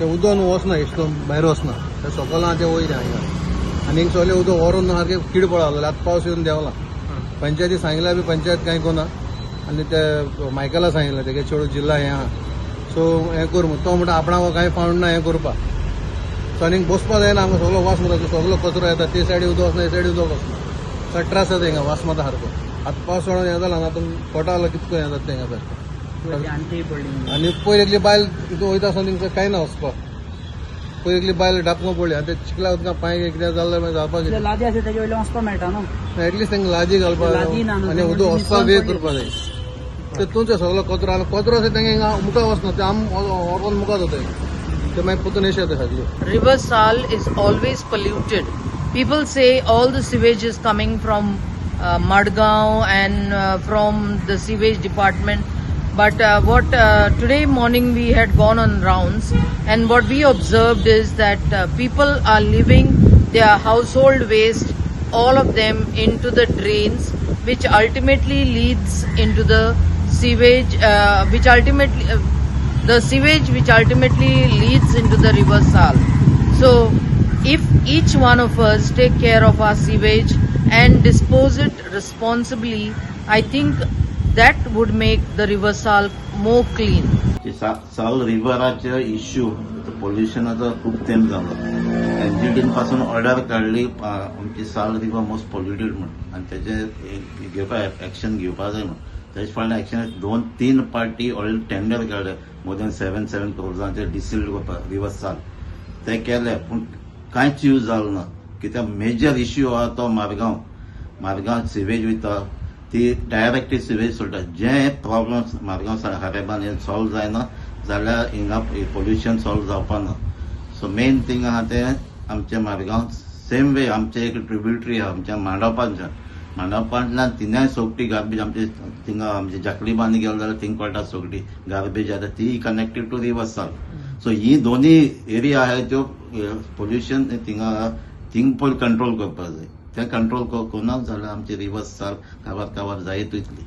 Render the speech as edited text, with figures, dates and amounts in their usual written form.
ते उदक न्हू वचना, इतलो भायर वचना. ते सकल आहा ते वयर आहा हिंगा आनी हिंग सगळें उदक व्हरून सारकें कीड पडा लागलें. आतां पावस येवन देंवला. पंचायती सांगल्या बी, पंचायत कांय कोना. आनी ते मायकला सांगिल्लें, तेगे चेडूं जिल्ला हें आहा, सो हें कर म्हूण. तो म्हणटा आपणाक कांय फावंड ना हें करपाक. सो आनीक बसपा जायना हांगा, सगळो वास मारता, सगळो कचरो येता. ते सायडी उदक वचना, हे सायडी उदक वचना. सो त्रास जाता हिंगा, वास मारता सारको. आतां पावस पडोन हें जाला ना, आतां पोटा कितको हें जाता हिंगा सारकें. आनी पयर एकली बायल तितून वयता आसतना तिंका कांय ना वचपाक. पयर एकली बायल डापको पडली आनी ते चिखला उदकां पांय कितें जालें मागीर जावपाक. लादी आसा, तेजे वयल्यान वचपाक मेळटा न्हू. एटलिस्ट तांकां लादी घालपाक लादी ना न्हू. आनी उदक वचपाक वे करपाक जाय. ते तुमचो सगळो कचरो आनी कचरो आसा तेंगे हिंगा मुखार वचना, ते आम व्हरोन मुखार जाता, ते मागीर परतून येशे येता सगळी. River Sal is always polluted. People say all the sewage is coming from Madgaon and from the sewage department. But what today morning we had gone on rounds, and what we observed is that people are leaving their household waste, all of them, into the drains, which ultimately leads into the sewage, which ultimately the sewage which ultimately leads into the River Sal. So, if each one of us take care of our sewage and dispose it responsibly, I think that would make the River Sal more clean. की साल रिव्हराचे issue, पोल्युशनाचो खूब तेंप जालो. एनजीटीन पासून order काडली, आमची साल river most polluted म्हूण आनी तेजे घेवपा एक्शन घेवपा जाय म्हूण. तेजे फाटल्यान एक्शन दोन तीन पार्टी ऑलरेडी टेंडर काडले, मोर दॅन 7-7 क्रोर्सांचे डिसिल्ट करपाक रिव्हर साल. ते केले पूण कांयच यूज जालो ना, कित्याक मेजर इश्यू आहा तो मारगांव. मारगांव सिवेज वयता, ती डायरेक्टली सिवेज सोडटा. जे प्रॉब्लम मारगांव खारेबान हे सॉल्व जायना जाल्यार हिंगा पोल्युशन सॉल्व जावपा ना. सो मेन थिंग आहा तें आमचे मारगांव. सेम वे आमचे एक ट्रिब्युटरी आहा आमच्या मांडोपांच्यान. मांडोपांतल्यान तिनाय सोगटी गार्बेज आमचे थिंगा आमचे जाकली बांद गेले जाल्यार थिंग कळटा, सोगटी गार्बेज आसा ती कनेक्टेड टू रिवर साल. सो ही दोन्ही एरिया आहा त्यो पोल्युशन थिंगा, थिंग पयलीं कंट्रोल करपाक जाय. तें कंट्रोल करूना जाल्यार आमची रिवर साल काबार काबार जायत वयतली.